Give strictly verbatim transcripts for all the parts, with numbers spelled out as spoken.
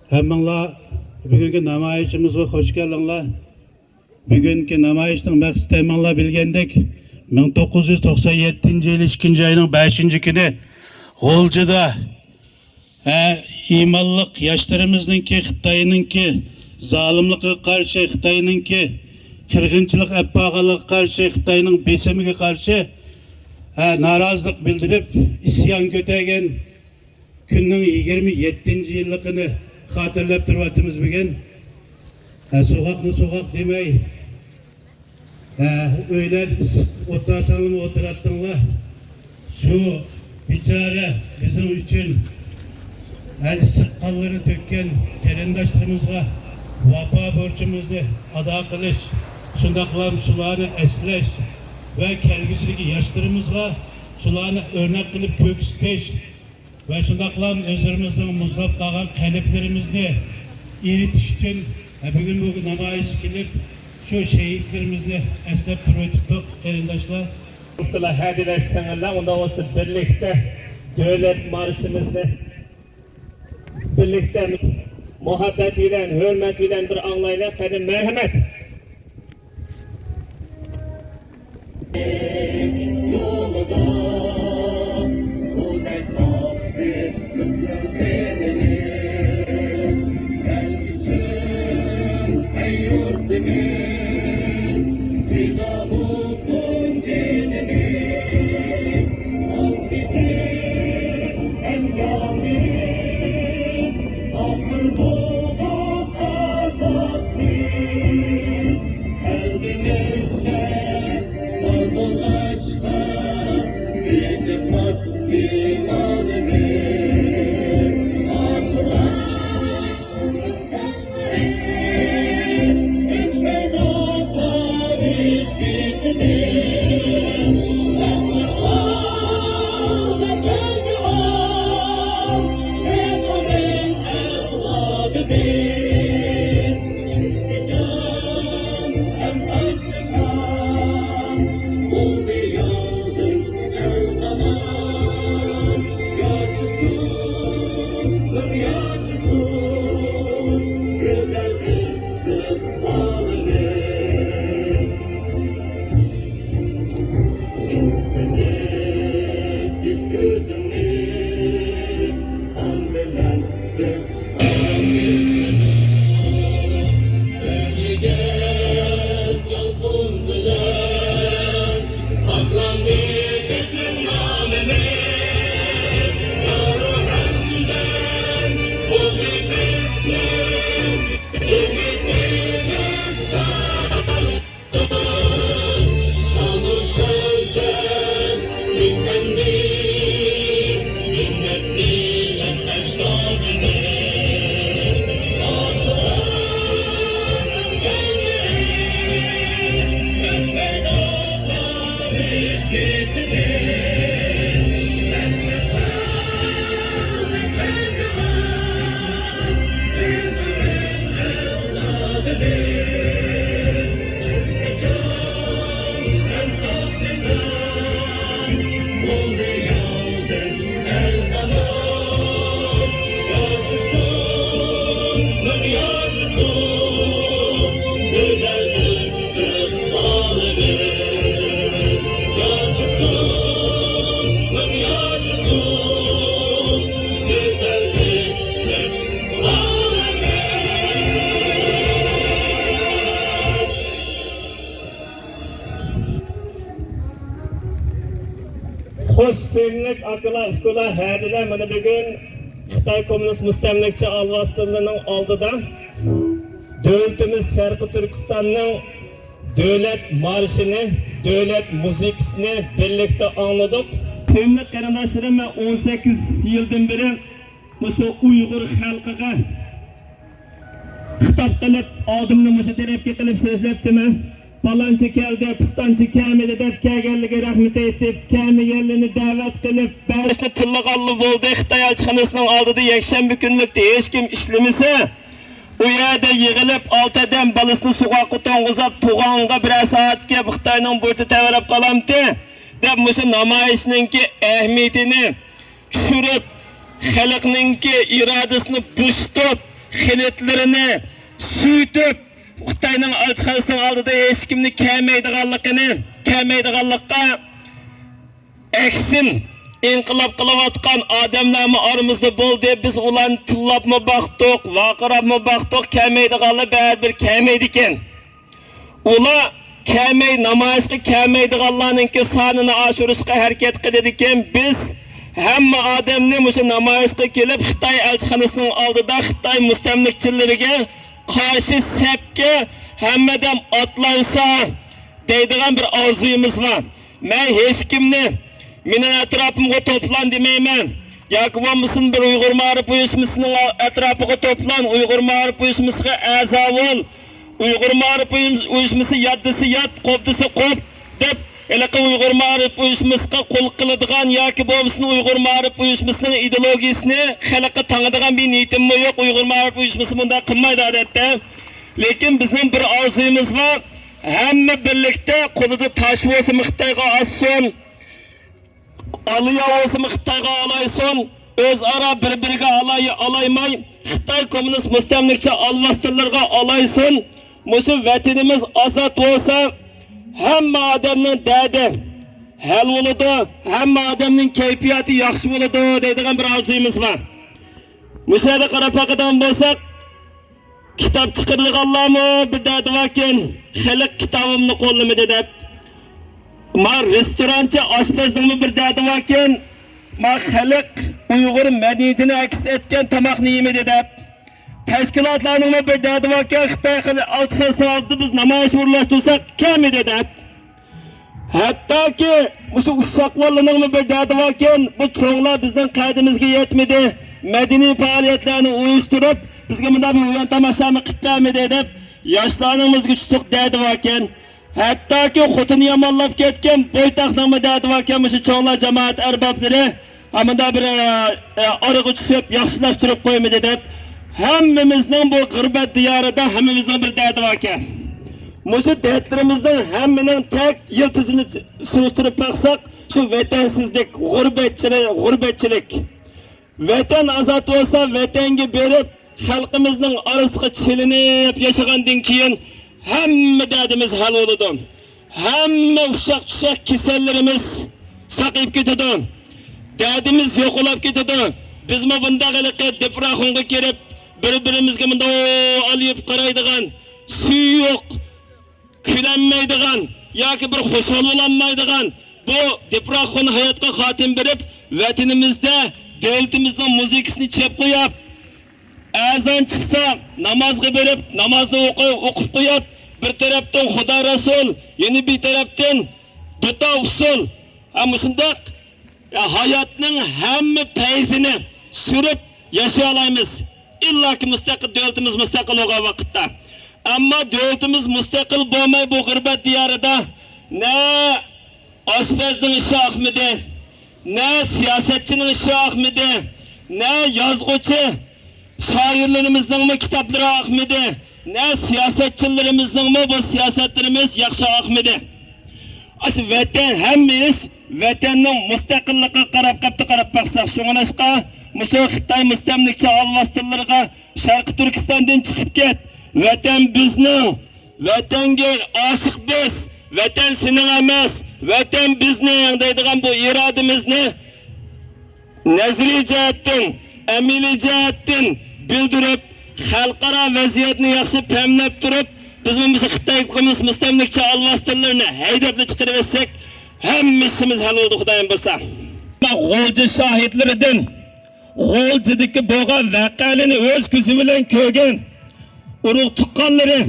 ھەممىڭلار بۈگۈنكى نامايىشىمىزغا خوش كەلدىڭلار. بۈگۈنكى نامايىشنىڭ مەقسىتى ھەممىڭلار بىلگەندەك، مىڭ توققۇز يۈز توقسان يەتتىنچى يىل ئىككىنچى ئاينىڭ بەشىنچى كۈنى غۇلجىدا، ھە، ئىمانلىق ياشلىرىمىزنىڭكى خىتاينىڭكى زالىملىقىغا قارشى، خىتاينىڭكى قىرغىنچىلىق ئەپ بارغانلىقىغا قارشى، خىتاينىڭ بېسىمىغا قارشى، ھە، نارازىلىق بىلدۈرۈپ، ئىسيان كۆتەرگەن كۈننىڭ يىگىرمە يەتتىنچى يىللىقىنى خاتىرىلەپ تۇرۇۋاتىمىز بۈگۈن. ھە، سوغۇقنى سوغۇق دېمەي، ھە، ئۆيلەردە ئىسسىق ئولتۇرساڭلارمۇ ئولتۇراتتىڭلار. شۇ بىچارە بىزنىڭ ئۈچۈن، ھە، ئىسسىق قانلىرىنى تۆككەن قېرىنداشلىرىمىزغا ۋاپا بورچىمىزنى ئادا قىلىش، شۇنداقلا شۇلارنى ئەسلەش ۋە كەلگۈسىدىكى ياشلىرىمىزغا شۇلارنى ئۆرنەك قىلىپ كۆرسىتىش، ۋە شۇنداقلا ئۆزلىرىمىزنىڭ مۇزلاپ قالغان قەلبلىرىمىزنى ئېرىتىش ئۈچۈن، ھە، بۈگۈن بۇ نامايىشقا كېلىپ، شۇ شېھىتلىرىمىزنى ئەسلەپ تۇرۇۋېتىپتۇق، قېرىنداشلار. ھەدىلەش سىڭىللار، ئۇنداق بولسا بىرلىكتە دۆلەت مارشىمىزنى بىرلىكتە مۇھەببەت بىلەن، ھۆرمەت بىلەن بىر ئاڭلايلى. قېنى، مەرھەمەت! خوش، سۆيۈملۈك ئاكىلار، ئۇكىلار، ھەدىلەر، مانا بۈگۈن خىتاي كوممۇنىست مۇستەملىكىچى ئالۋاستىلىرىنىڭ ئالدىدا دۆلىتىمىز شەرقىي تۈركىستاننىڭ دۆلەت مارشىنى، دۆلەت مۇزىكىسىنى بىرلىكتە ئاڭلىدۇق. سۆيۈملۈك قېرىنداشلىرىم، مەن ئون سەككىز يىلدىن بېرى مۇشۇ ئۇيغۇر خەلقىگە خىتاب قىلىپ، ئالدىمدا مۇشۇ تەرەپكە قىلىپ سۆزلەپتىمەن. پالانچى كەلدى، پىستانچى كەلمىدى دەپ كەلگەنلىرىگە رەھمەت ئېيتىپ، كەلمىگەنلىرىنى دەۋەت قىلىپ، بەزىسىنى تىللىغانلا بولدى. خىتاي ئەلچىخانىسىنىڭ ئالدىدا يەكشەنبە كۈنلۈكتە ھېچكىم ئىشلىمىسە، ئۇ يەردە يىغىلىپ، ئالتە ئادەم بالىسىنى سوغۇققا توڭغۇزۇپ، تۇغانغا بىرەر سائەتكە خىتاينىڭ بۇرۇتى تەۋرەپ قالامتى، دەپ مۇشۇ نامايىشنىڭكى ئەھمىيىتىنى چۈشۈرۈپ، خەلقنىڭكى ئىرادىسىنى بوشىتىپ، خىلىتلىرىنى سۈيتۈپ، خىتاينىڭ ئەلچىخانىسىنىڭ ئالدىدا ھېچكىمنى كەلمەيدىغانلىقىنى، كەلمەيدىغانلىققا ئەكسىن، ئىنقىلاب قىلىۋاتقان ئادەملەرمۇ ئارىمىزدا بولدى. بىز ئۇلارنى تىللاپمۇ باقتۇق، ۋارقىراپمۇ باقتۇق، كەلمەيدىغانلار بەرىبىر كەلمەيدىكەن. ئۇلار كەلمەي، نامايىشقا كەلمەيدىغانلارنىڭكى سانىنى ئاشۇرۇشقا ھەرىكەت قىلىدىكەن. بىز ھەممە ئادەمنى مۇشۇ نامايىشقا كېلىپ، خىتاي ئەلچىخانىسىنىڭ ئالدىدا خىتاي مۇستەملىكىچىلىرىگە قارشى سەپكە ھەممە ئادەم ئاتلانسا دەيدىغان بىر ئارزۇيىمىز بار. مەن ھېچكىمنى مېنىڭ ئەتراپىمغا توپلان دېمەيمەن. ياكى بولمىسۇن بىر ئۇيغۇر مائارىپ ئۇيۇشمىسىنىڭ ئەتراپىغا توپلان، ئۇيغۇر مائارىپ ئۇيۇشمىسىغا ئەزا بول، ئۇيغۇر مائارىپ ئۇيۇم-، ئۇيۇشمىسى يات دېسە يات، قوپ دېسە قوپ دەپ، ھېلىقى ئۇيغۇر مائارىپ ئۇيۇشمىسىغا قۇللۇق قىلىدىغان ياكى بولمىسۇن ئۇيغۇر مائارىپ ئۇيۇشمىسىنىڭ ئىدېئولوگىيىسىنى خەلققە تاڭىدىغان بىر نىيىتىممۇ يوق. ئۇيغۇر مائارىپ ئۇيۇشمىسى بۇنداق قىلمايدۇ ئادەتتە. لېكىن بىزنىڭ بىر ئارزۇيىمىز بار. ھەممە بىرلىكتە قولىدا تاش بولسىمۇ خىتايغا ئاتسۇن. ئالىيا بولسىمۇ خىتايغا ئالايسۇن. ئۆزئارا بىر-بىرىگە ئالاي-، ئالايماي، خىتاي كوممۇنىست مۇستەملىكىچى ئالۋاستىلىرىغا ئالايسۇن. مۇشۇ ۋەتىنىمىز ئازاد بولسا، ھەممە ئادەمنىڭ دەردى ھەل بولىدۇ، ھەممە ئادەمنىڭ كەيپىياتى ياخشى بولىدۇ دەيدىغان بىر ئارزۇيىمىز بار. مۇشۇ يەردە قاراپ باقىدىغان بولساق، كىتاب چىقىرىدىغانلارمۇ بىر دەردى باركەن، خەلق كىتابىمنى قوللىمىدى دەپ. ما رېستورانچى ئاشپەزنىڭمۇ بىر دەردى باركەن، ما خەلق ئۇيغۇر مەدەنىيىتىنى ئەكس ئەتكەن تاماقنى يېمىدى دەپ. تەشكىلاتلارنىڭمۇ بىر دەردى باركەن، خىتاي خەلق ئەلچىخانىسىنىڭ ئالدىدا بىز نامايىش ئورۇنلاشتۇرساق كەلمىدى دەپ. ھەتتاكى مۇشۇ ئۇششاق بالىلارنىڭمۇ بىر دەردى باركەن، بۇ چوڭلار بىزنىڭ قەددىمىزگە يەتمىدى، مەدەنىي پائالىيەتلەرنى ئۇيۇشتۇرۇپ، بىزگە مۇنداق بىر ئويۇن تاماشامۇ قىلىپ بەرمىدى دەپ، ياشلارنىڭمۇ ئۆزىگە تۇتۇق دەردى باركەن. ھەتتاكى خوتۇنى يامانلاپ كەتكەن بويتاقنىڭمۇ دەردى باركەن، مۇشۇ چوڭلار جامائەت ئەربابلىرى ھەممىدە بىر، ئە، ئە، ئارىغا چۈشۈپ ياخشىلاشتۇرۇپ قويمىدى دەپ، ھەممىمىزنىڭ بۇ غۇربەت دىيارىدا ھەممىمىزنىڭ بىر دەردى باركەن. مۇشۇ دەردلىرىمىزنىڭ ھەممىنىڭ تەك يىلتىزىنى سۈرۈشتۈرۈپ باقساق، شۇ ۋەتەنسىزلىك، غۇربەتچىلىك، غۇربەتچىلىك. ۋەتەن ئازاد بولسا، ۋەتەنگە بېرىپ، خەلقىمىزنىڭ ئارىسىغا چېلىنىپ ياشىغاندىن كېيىن، ھەممە دەردىمىز ھەل بولىدۇ. ھەممە ئۇششاق-چۈششەك كېسەللىرىمىز ساقىيىپ كېتىدۇ. دەردىمىز يوقىلاپ كېتىدۇ. بىزمۇ بۇنداق ھېلىقى دىپراخونغا كىرىپ، بىر-بىرىمىزگە مۇنداق ئالىيىپ قارايدىغان، سۈيى يوق، كۈلەلمەيدىغان ياكى بىر خۇشال بولالمايدىغان بۇ دىپراخون ھاياتقا خاتىمە بېرىپ، ۋەتىنىمىزدە دۆلىتىمىزنىڭ مۇزىكىسىنى چېلىپ قويۇپ، ئەزان چىقسا نامازغا بېرىپ، نامازنى ئوقۇ-، ئوقۇپ قويۇپ، بىر تەرەپتىن خۇدا رەسۇل، يەنە بىر تەرەپتىن دۇتار ئۇسسۇل، ھە، مۇشۇنداق ھاياتنىڭ ھەممە پەيزىنى سۈرۈپ ياشىيالايمىز. ئىللاكى مۇستەقىل، دۆلىتىمىز مۇستەقىل بولغان ۋاقىتتا. ئەمما دۆلىتىمىز مۇستەقىل بولماي بۇ غۇربەت دىيارىدا نە ئاشپەزنىڭ ئىشى ئاقمىدى، نە سىياسەتچىنىڭ ئىشى ئاقمىدى، نە يازغۇچى، شائىرلىرىمىزنىڭمۇ كىتابلىرى ئاقمىدى، نە سىياسەتچىلىرىمىزنىڭمۇ بۇ سىياسەتلىرىمىز ياخشى ئاقمىدى. ئاشۇ ۋەتەن، ھەممە ئىش ۋەتەننىڭ مۇستەقىللىقىغا قاراپ قاپتۇ، قاراپ باقساق. شۇڭلاشقا مۇشۇ خىتاي مۇستەملىكىچى ئالۋاستىلىرىغا شەرقىي تۈركىستاندىن چىقىپ كەت، ۋەتەن بىزنىڭ، ۋەتەنگە ئاشىق بىز، ۋەتەن سېنىڭ ئەمەس، ۋەتەن بىزنىڭ دەيدىغان بۇ ئىرادىمىزنى نەزەرىي جەھەتتىن، ئەمەلىي جەھەتتىن بىلدۈرۈپ، خەلقئارا ۋەزىيەتنى ياخشى پەملەپ تۇرۇپ، بىزمۇ مۇشۇ خىتاي ھۆكۈمىتى مۇستەملىكىچى ئالۋاستىلىرىنى ھەيدەپلا چىقىرىۋەتسەك، ھەممە ئىشىمىز ھەل بولىدۇ، خۇدايىم بۇيرۇسا. غۇلجا شاھىتلىرىدىن، غۇلجىدىكى بولغان ۋەقەلەرنى ئۆز كۆزى بىلەن كۆرگەن ئۇرۇق تۇغقانلىرى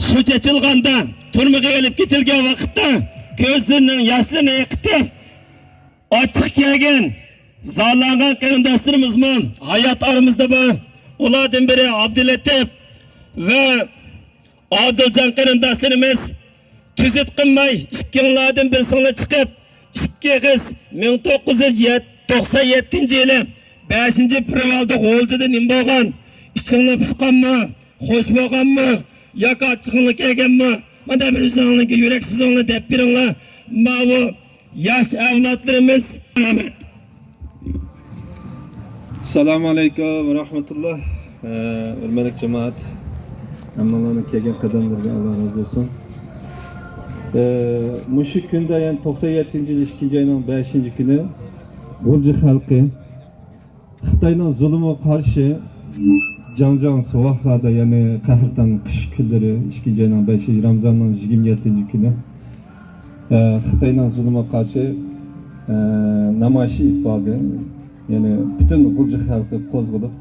سۇ چېچىلغاندا، تۈرمىگە ئېلىپ كېتىلگەن ۋاقىتتا كۆزلىرىنىڭ ياشلىرىنى ئېقىتىپ، ئاچچىقى كەلگەن، زارلانغان قېرىنداشلىرىمىزمۇ ھايات ئارىمىزدا بار. ئۇلاردىن بىرى ئابدۇللەتىپ ۋە ئادىلجان قېرىنداشلىرىمىز تۈزۈت قىلماي، ئىككىڭلاردىن بىرسىڭلار چىقىپ، ئىككى قىز مىڭ توققۇز يۈز توقسان يەتتىنچى يىلى بەشىنچى فېۋرالدا غۇلجىدا نېمە بولغان؟ ئىچىڭلار پۇشقانمۇ؟ خوش بولغانمۇ؟ ياكى ئاچچىقىڭلار كەلگەنمۇ؟ مانا بىر ئۆزۈڭلارنىڭكى يۈرەك سۆزۈڭلارنى دەپ بېرىڭلار. ماۋۇ ياش ئەۋلادلىرىمىز. رەھمەت. ئەسسالامۇ ئەلەيكۇم ۋە رەھمەتۇللا. ئە، ھۆرمەتلىك جامائەت، ھەممىڭلارنىڭ كەلگەن قەدەملىرىگە ئاللا رازى بولسۇن. ئە، مۇشۇ كۈندە، يەنى توقسان يەتتىنچى يىل ئىككىنچى ئاينىڭ بەشىنچى كۈنى غۇلجا خەلقى خىتاينىڭ زۇلۇمىغا قارشى جاڭجاڭ سوغۇقلاردا، يەنى قەھرىتان قىش كۈنلىرى، ئىككىنچى ئاينىڭ بەشى، رامزاننىڭ يىگىرمە يەتتىنچى كۈنى، ئە، خىتاينىڭ زۇلۇمىغا قارشى، ئە، نامايىش ئېلىپ باردى. يەنى پۈتۈن غۇلجا خەلقى قوزغىلىپ،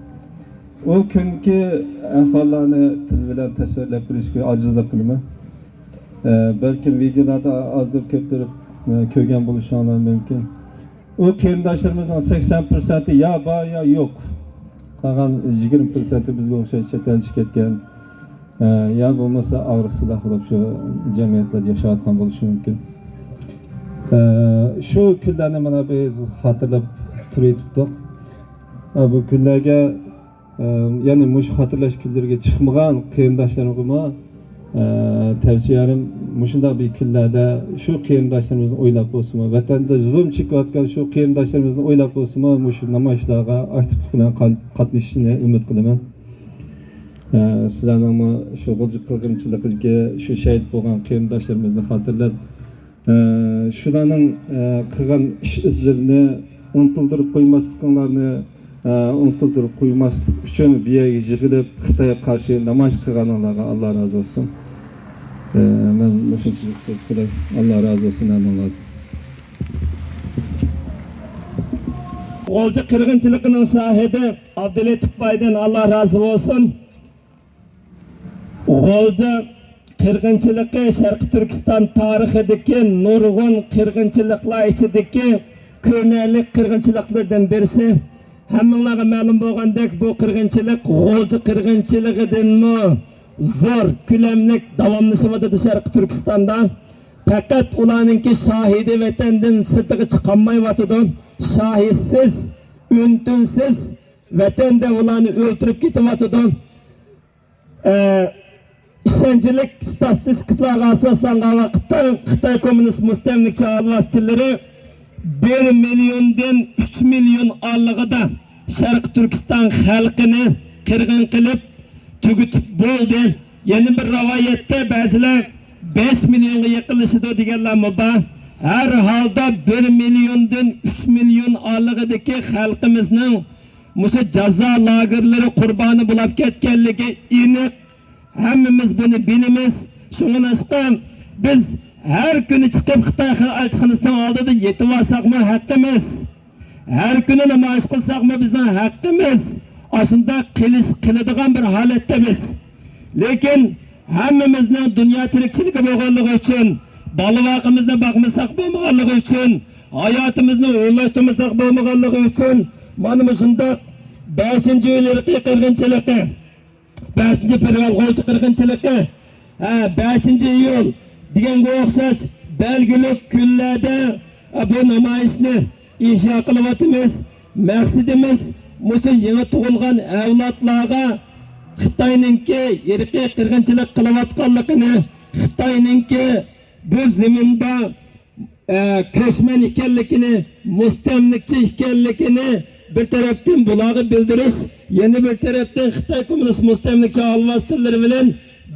ئۇ كۈنكى ئەھۋاللارنى تىل بىلەن تەسۋىرلەپ بېرىشكە ئاجىزلىق قىلىمەن. ئە، بەلكىم ۋىدېئولاردا ئازدۇر كۆپتۇر، ئە، كۆرگەن بولۇشۇڭلار مۇمكىن. ئۇ قېرىنداشلىرىمىزنىڭ سەكسەن پىرسەنتى يا بار، يا يوق. قالغان يىگىرمە پىرسەنتى بىزگە ئوخشاش چەت ئەلگە چىقىپ كەتكەن، ئە، يا بولمىسا ئاغرىقسىزلاپ بولۇپ شۇ جەمئىيەتلەردە ياشاۋاتقان بولۇشى مۇمكىن. ئە، شۇ كۈنلەرنى مانا بىز خاتىرىلەپ تۇرۇۋېتىپتۇق. ئە، بۇ كۈنلەرگە ئە، يەنى مۇشۇ خاتىرىلەش كۈنلىرىگە چىقمىغان قېرىنداشلىرىمغىمۇ، ئە، تەۋسىيەم، مۇشۇنداق بىر كۈنلەردە شۇ قېرىنداشلىرىمىزنى ئويلاپ بولسىمۇ، ۋەتەندە زۇلۇم چېكىۋاتقان شۇ قېرىنداشلىرىمىزنى ئويلاپ بولسىمۇ، مۇشۇ نامايىشلارغا ئاكتىپلىق بىلەن قان-، قاتنىشىشىنى ئۈمىد قىلىمەن. ئە، سىلەرنىڭمۇ شۇ غۇلجا قىرغىنچىلىقىدىكى شۇ شەھىت بولغان قېرىنداشلىرىمىزنى خاتىرىلەپ، ئە، شۇلارنىڭ، ئە، قىلغان ئىش ئىزلىرىنى ئۇنتۇلدۇرۇپ قويماسلىقىڭلارنى، ئە، ئۇنتۇلدۇرۇپ قويماسلىق ئۈچۈن بۇ يەرگە يىغىلىپ، خىتايغا قارشى نامايىش قىلغانلارغا ئاللا رازى بولسۇن. ئە، مەن مۇشۇنچىلىك سۆز قىلاي. ئاللا رازى بولسۇن ھەممىڭلاردىن. غۇلجا قىرغىنچىلىقىنىڭ شاھىدى ئابدۇللېتىپ بايدىن، ئاللا رازى بولسۇن. غۇلجا قىرغىنچىلىقى شەرقىي تۈركىستان تارىخىدىكى نۇرغۇن قىرغىنچىلىقلار ئىچىدىكى كۆرنەكلىك قىرغىنچىلىقلىرىدىن بىرسى. ھەممىڭلارغا مەلۇم بولغاندەك، بۇ قىرغىنچىلىق غۇلجا قىرغىنچىلىقىدىنمۇ زور كۆلەملىك داۋاملىشىۋاتىدۇ شەرقىي تۈركىستاندا. پەقەت ئۇلارنىڭكى شاھىدى ۋەتەندىن سىرتىغا چىقالمايۋاتىدۇ. شاھىتسىز، ئۈن-تىنسىز ۋەتەندە ئۇلارنى ئۆلتۈرۈپ كېتىۋاتىدۇ. ئە، ئىشەنچلىك ستاتىستىكىلارغا ئاساسلانغان ۋاقىتتا، خىتاي كوممۇنىست مۇستەملىكىچى ئالۋاستىلىرى بىر مىليوندىن ئۈچ مىليون ئارىلىقىدا شەرقىي تۈركىستان خەلقىنى قىرغىن قىلىپ تۈگىتىپ بولدى. يەنە بىر رىۋايەتتە بەزىلەر بەش مىليونغا يېقىنلىشىدۇ دېگەنلەرمۇ بار. ھەر ھالدا بىر مىليوندىن ئۈچ مىليون ئارىلىقىدىكى خەلقىمىزنىڭ مۇشۇ جازا لاگېرلىرى قۇربانى بولاپ كەتكەنلىكى ئېنىق. ھەممىمىز بۇنى بىلىمىز. شۇڭلاشقا بىز ھەر كۈنى چىقىپ خىتاي خەلق ئەلچىخانىسىنىڭ ئالدىدا يېتىۋالساقمۇ ھەققىمىز. ھەر كۈنى نامايىش قىلساقمۇ بىزنىڭ ھەققىمىز. ئاشۇنداق قىلىش، قىلىدىغان بىر ھالەتتە بىز. لېكىن ھەممىمىزنىڭ دۇنيا تىرىكچىلىكى بولغانلىقى ئۈچۈن، بالا-ۋاقىمىزنى باقمىساق بولمىغانلىقى ئۈچۈن، ھاياتىمىزنى ئورۇنلاشتۇرمىساق بولمىغانلىقى ئۈچۈن، مانا مۇشۇنداق بەشىنچى ئىيۇل ئىرقىي قىرغىنچىلىقى، بەشىنچى فېۋرال غۇلجا قىرغىنچىلىقى، ھە، بەشىنچى ئىيۇل دېگەنگە ئوخشاش بەلگىلىك كۈنلەردە، ھە، بۇ نامايىشنى ئىھيا قىلىۋاتىمىز. مەقسىتىمىز مۇشۇ يېڭى تۇغۇلغان ئەۋلادلارغا خىتاينىڭكى ئىرقىي قىرغىنچىلىق قىلىۋاتقانلىقىنى، خىتاينىڭكى بۇ زېمىندا ئە، كۆچمەن ئىكەنلىكىنى، مۇستەملىكىچى ئىكەنلىكىنى بىر تەرەپتىن بۇلارغا بىلدۈرۈش، يەنە بىر تەرەپتىن خىتاي كوممۇنىست مۇستەملىكىچى ئالۋاستىلىرى بىلەن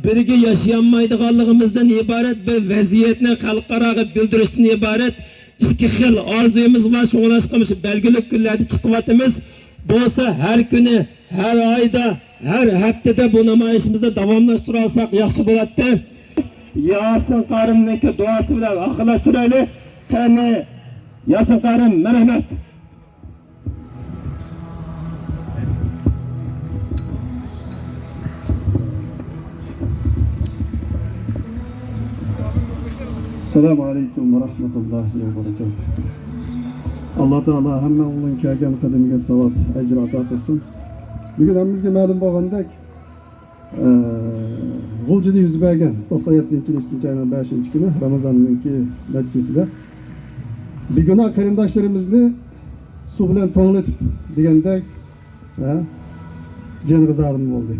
بىرگە ياشىيالمايدىغانلىقىمىزدىن ئىبارەت بىر ۋەزىيەتنى خەلقئاراغا بىلدۈرۈشتىن ئىبارەت ئىككى خىل ئارزۇيىمىز بار. شۇڭلاشقا مۇشۇ بەلگىلىك كۈنلەردە چىقىۋاتىمىز. بولسا ھەر كۈنى، ھەر ئايدا، ھەر ھەپتىدە بۇ نامايىشىمىزنى داۋاملاشتۇرالىساق ياخشى بولاتتى. ياسىن قارىمنىڭكى دۇئاسى بىلەن ئاخىرلاشتۇرايلى. قېنى، ياسىن قارىم، مەرھەمەت. ئەسسالامۇ ئەلەيكۇم ۋە رەھمەتۇللاھى ۋە بەرىكاتۇھ. ئاللا تائالا ھەممىڭلارنىڭ كەلگەن قەدىمىگە ساۋاب، ئەجىر ئاتا قىلسۇن. بۈگۈن ھەممىمىزگە مەلۇم بولغاندەك، ئە، غۇلجىدا يۈز بەرگەن توقسان يەتتىنچى يىل ئىككىنچى ئاينىڭ بەشىنچى كۈنى، رامىزاننىڭكى نەتىجىسىدە، بىگۇناھ قېرىنداشلىرىمىزنى سۇ بىلەن توڭلىتىپ دېگەندەك، ھە، جېنىغا زالىم بولدى.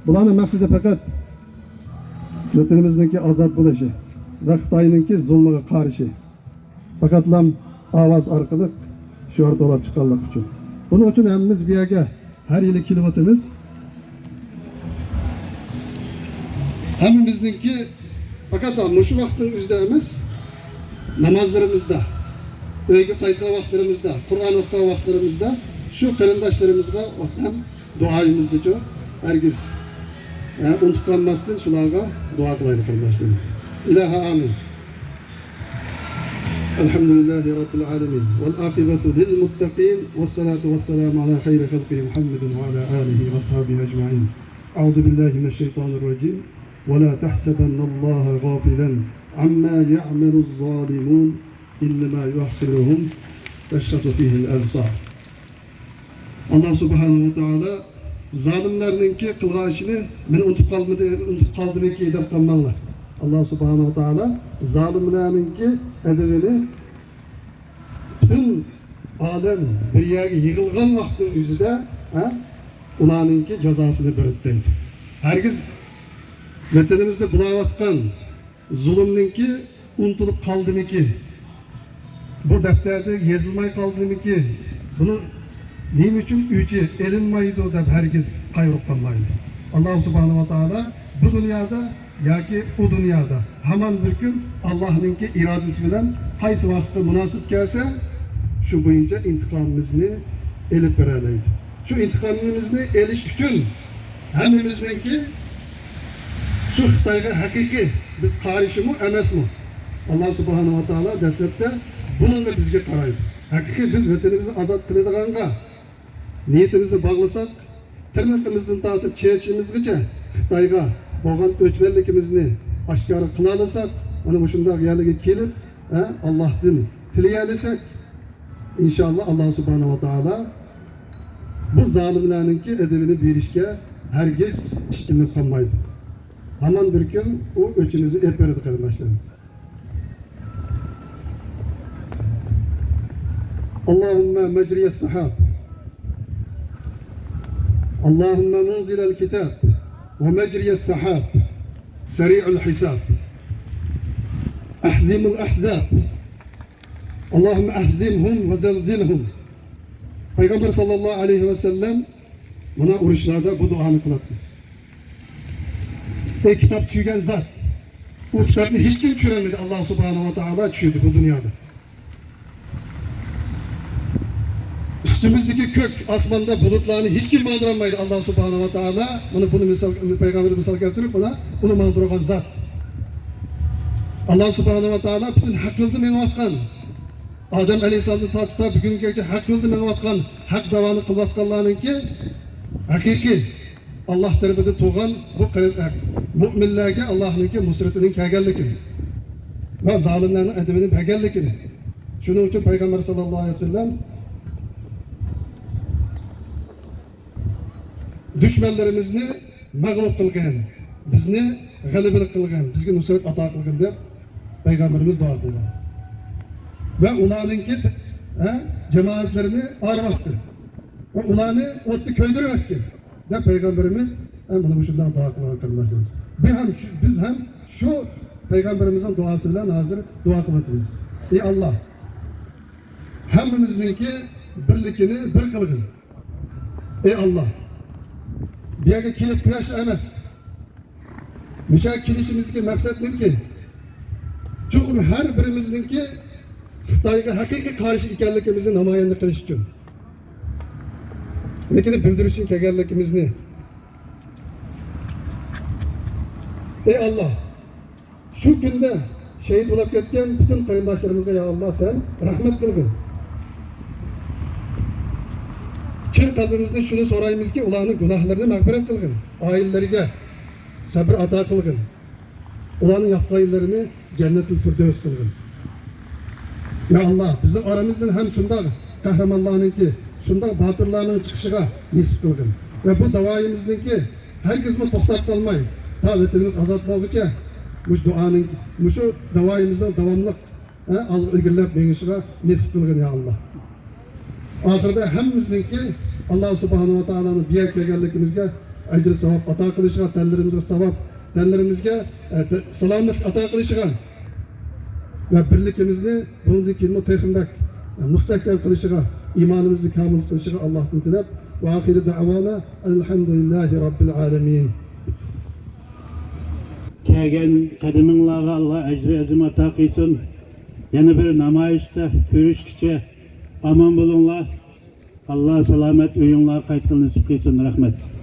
بۇلارنىڭ مەقسىتى پەقەت ۋەتىنىمىزنىڭكى ئازاد بولۇشى ۋە خىتاينىڭكى زۇلمىغا قارشى پەقەتلام ئاۋاز ئارقىلىق شوئار توۋلاپ چىققانلىقى ئۈچۈن. بۇنىڭ ئۈچۈن ھەممىمىز بۇ يەرگە ھەر يىلى كېلىۋاتىمىز. ھەممىمىزنىڭكى پەقەت مۇشۇ ۋاقىتنىڭ ئۆزىدە ئەمەس، نامازلىرىمىزدا، ئۆيگە قايتقان ۋاقىتلىرىمىزدا، قۇرئان ئوقۇغان ۋاقىتلىرىمىزدا شۇ قېرىنداشلىرىمىزغا ھەم دۇئايىمىزدىچۇ ھەرگىز، ئە، ئۇنتۇپ قالماستىن شۇلارغا دۇئا قىلايلى قېرىنداشلىرىم. ئىلاھە ئامىن. الحمد لله رب العالمين، والعاقبة للمتقين، والصلاة والسلام على خير خلقه محمد وعلى آله وأصحابه أجمعين. أعوذ بالله من الشيطان الرجيم. ولا تحسبن الله غافلا عما يعمل الظالمون، إنما يؤخرهم تشخص فيه الأبصار. ئاللا سۇبھانەھۇ ۋە تائالا زالىملارنىڭكى قىلغان ئىشىنى مەن ئۇنتۇپ قالمىدى، ئۇنتۇپ قالدىمىكى دەپ قالماڭلار. ئاللا سۇبھانەھۇ ۋە تائالا زالىملارنىڭكى ئەدىۋىنى پۈتۈن ئادەم بىر يەرگە يىغىلغان ۋاقىتنىڭ ئۆزىدە، ھە، ئۇلارنىڭكى جازاسىنى بېرىدۇ دەيدۇ. ھەرگىز ۋەتىنىمىزدە بولاۋاتقان زۇلۇمنىڭكى ئۇنتۇلۇپ قالدىمىكى؟ بۇ دەپتەردە يېزىلماي قالدىمىكى؟ بۇنىڭ نېمە ئۈچۈن ئۆچى ئېلىنمايدۇ دەپ ھەرگىز قايغۇرۇپ قالمايلى. ئاللا سۇبھانەھۇ ۋە تائالا بۇ دۇنيادا ياكى ئۇ دۇنيادا ھامان بىر كۈن ئاللانىڭكى ئىرادىسى بىلەن قايسى ۋاقىتتا مۇناسىپ كەلسە، شۇ بويىچە ئىنتىقامىمىزنى ئېلىپ بېرەلەيدۇ. شۇ ئىنتىقامىمىزنى ئېلىش ئۈچۈن ھەممىمىزنىڭكى شۇ خىتايغا ھەقىقىي بىز قارشىمۇ ئەمەسمۇ؟ ئاللا سۇبھانەھۇ ۋە تائالا دەسلەپتە بۇنىڭغا بىزگە قارايدۇ. ھەقىقىي بىز ۋەتىنىمىزنى ئازاد قىلىدىغانغا نىيىتىمىزنى باغلىساق، تىرنىقىمىزدىن تارتىپ چېچىمىزغىچە خىتايغا بولغان ئۆچمەنلىكىمىزنى ئاشكارا قىلالىساق، مانا مۇشۇنداق يەرلەرگە كېلىپ، ھە، ئاللاھتىن تىلىيەلىسەك، ئىنشاللا ئاللا سۇبھانەھۇ ۋە تائالا بۇ زالىملارنىڭكى ئەدىۋىنى بېرىشكە ھەرگىز ئىككىلىنىپ قالمايدۇ. ھامان بىر كۈن ئۇ ئۆچىمىزنى ئېلىپ بېرىدۇ، قېرىنداشلىرىم. اللهم مجري السحاب. اللهم منزل الكتاب ومجري السحاب سريع الحساب. أهزم الأحزاب. اللهم أهزمهم وزلزلهم. پەيغەمبەر ساللاللاھۇ ئەلەيھى ۋەسەللەم مانا ئۇرۇشلاردا بۇ دۇئانى قىلاتتى. ئەي كىتاب چۈشۈرگەن زات، ئۇ كىتابنى ھېچكىم چۈشۈرەلمىدى، ئاللا سۇبھانەھۇ ۋە تائالا چۈشۈردى بۇ دۇنيادا. ئۈستىمىزدىكى كۆك ئاسماندا بۇلۇتلارنى ھېچكىم ماڭدۇرالمايدۇ، ئاللا سۇبھانەھۇ ۋە تائالا. مانا بۇنى مىسال، پەيغەمبەر مىسال كەلتۈرۈپ، مانا ئۇنى ماڭدۇرغان زات. ئاللا سۇبھانەھۇ ۋە تائالا پۈتۈن ھەق يولدا مېڭىۋاتقان، ئادەم ئەلەيھىسسالامدىن تارتىپ تا بۈگۈنگىچە ھەق يولدا مېڭىۋاتقان، ھەق داۋانى قىلىۋاتقانلارنىڭكى ھەقىقىي ئاللا تەرىپىدىن تۇغان بۇ قېرىن-، مۆمىنلەرگە ئاللانىڭكى نۇسرىتىنىڭ كەلگەنلىكىنى ۋە زالىملارنىڭ ئەدىۋىنى بەرگەنلىكىنى. شۇنىڭ ئۈچۈن پەيغەمبەر ساللاللاھۇ ئەلەيھى ۋەسەللەم، دۈشمەنلىرىمىزنى مەغلۇپ قىلغىن، بىزنى غەلىبىلىك قىلغىن، بىزگە نۇسرەت ئاتا قىلغىن دەپ پەيغەمبىرىمىز دۇئا قىلغان. ۋە ئۇلارنىڭكى، ھە، جامائەتلىرىنى ئايرىۋەتتى. ۋە ئۇلارنى ئوتتا كۆيدۈرۈۋەتكىن دەپ پەيغەمبىرىمىز، ھە، مانا مۇشۇنداق دۇئا قىلغان، قېرىنداشلىرىم. بىز ھەم شۇ، بىز ھەم شۇ پەيغەمبىرىمىزنىڭ دۇئاسى بىلەن ھازىر دۇئا قىلىۋاتىمىز. ئى ئاللا، ھەممىمىزنىڭكى بىرلىكىنى بىر قىلغىن. ئەي ئاللا، بۇ يەرگە كېلىپ قۇياشلا ئەمەس، مۇشۇ يەرگە كېلىشىمىزدىكى مەقسەت نېمىكىن؟ چوقۇم ھەر بىرىمىزنىڭكى خىتايغا ھەقىقىي قارشى ئىكەنلىكىمىزنى نامايەندە قىلىش ئۈچۈن، لېكىن بىلدۈرۈش ئۈچۈن كەلگەنلىكىمىزنى. ئەي ئاللا، شۇ كۈندە شېھىت بولۇپ كەتكەن پۈتۈن قېرىنداشلىرىمىزغا يا ئاللا سەن رەھمەت قىلغىن. چىن قەلبىمىزدىن شۇنى سورايمىزكى، ئۇلارنىڭ گۇناھلىرىنى مەغپىرەت قىلغىن، ئائىلىلىرىگە سەبر ئاتا قىلغىن، ئۇلارنىڭ ياتقان يېرلىرىنى جەننەتۇل فىردەۋس قىلغىن. يا ئاللا، بىزنىڭ ئارىمىزدىن ھەم شۇنداق قەھرىمانلارنىڭكى، شۇنداق باتۇرلارنىڭ چىقىشىغا نېسىپ قىلغىن. ۋە بۇ داۋايىمىزنىڭكى ھەرگىزمۇ توختاپ قالماي، تا ۋەتىنىمىز ئازاد بولغۇچە مۇشۇ دۇئانىڭ، مۇشۇ داۋايىمىزنىڭ داۋاملىق، ھە، ئالغا ئىلگىرىلەپ مېڭىشىغا نېسىپ قىلغىن، يا ئاللا. ئاخىرىدا ھەممىمىزنىڭكى ئاللا سۇبھانەھۇ ۋە تائالانىڭ بۇ يەرگە كەلگەنلىكىمىزگە ئەجرى ساۋاب ئاتا قىلىشىغا، تەنلىرىمىزگە ساۋاب، تەنلىرىمىزگە، ئە، سالامەتلىك ئاتا قىلىشىغا ۋە بىرلىكىمىزنى بۇنىڭدىن كېيىنمۇ تېخىمۇ بەك مۇستەھكەم قىلىشىغا ئىمانىمىزنى كامىل قىلىشىغا ئاللاھتىن تىلەپ، ۋە ئاخىرى دەۋانا ئەلھەمدۇلىللاھى رەببىل ئالەمىن. كەلگەن قەدىمىڭلارغا ئاللا ئەجرى ئەزىم ئاتا قىلسۇن. يەنە بىر نامايىشتا كۆرۈشكىچە ئامان بولۇڭلار. ئاللا سالامەت ئۆيۈڭلارغا قايتقىلى نېسىپ قىلسۇن. رەھمەت.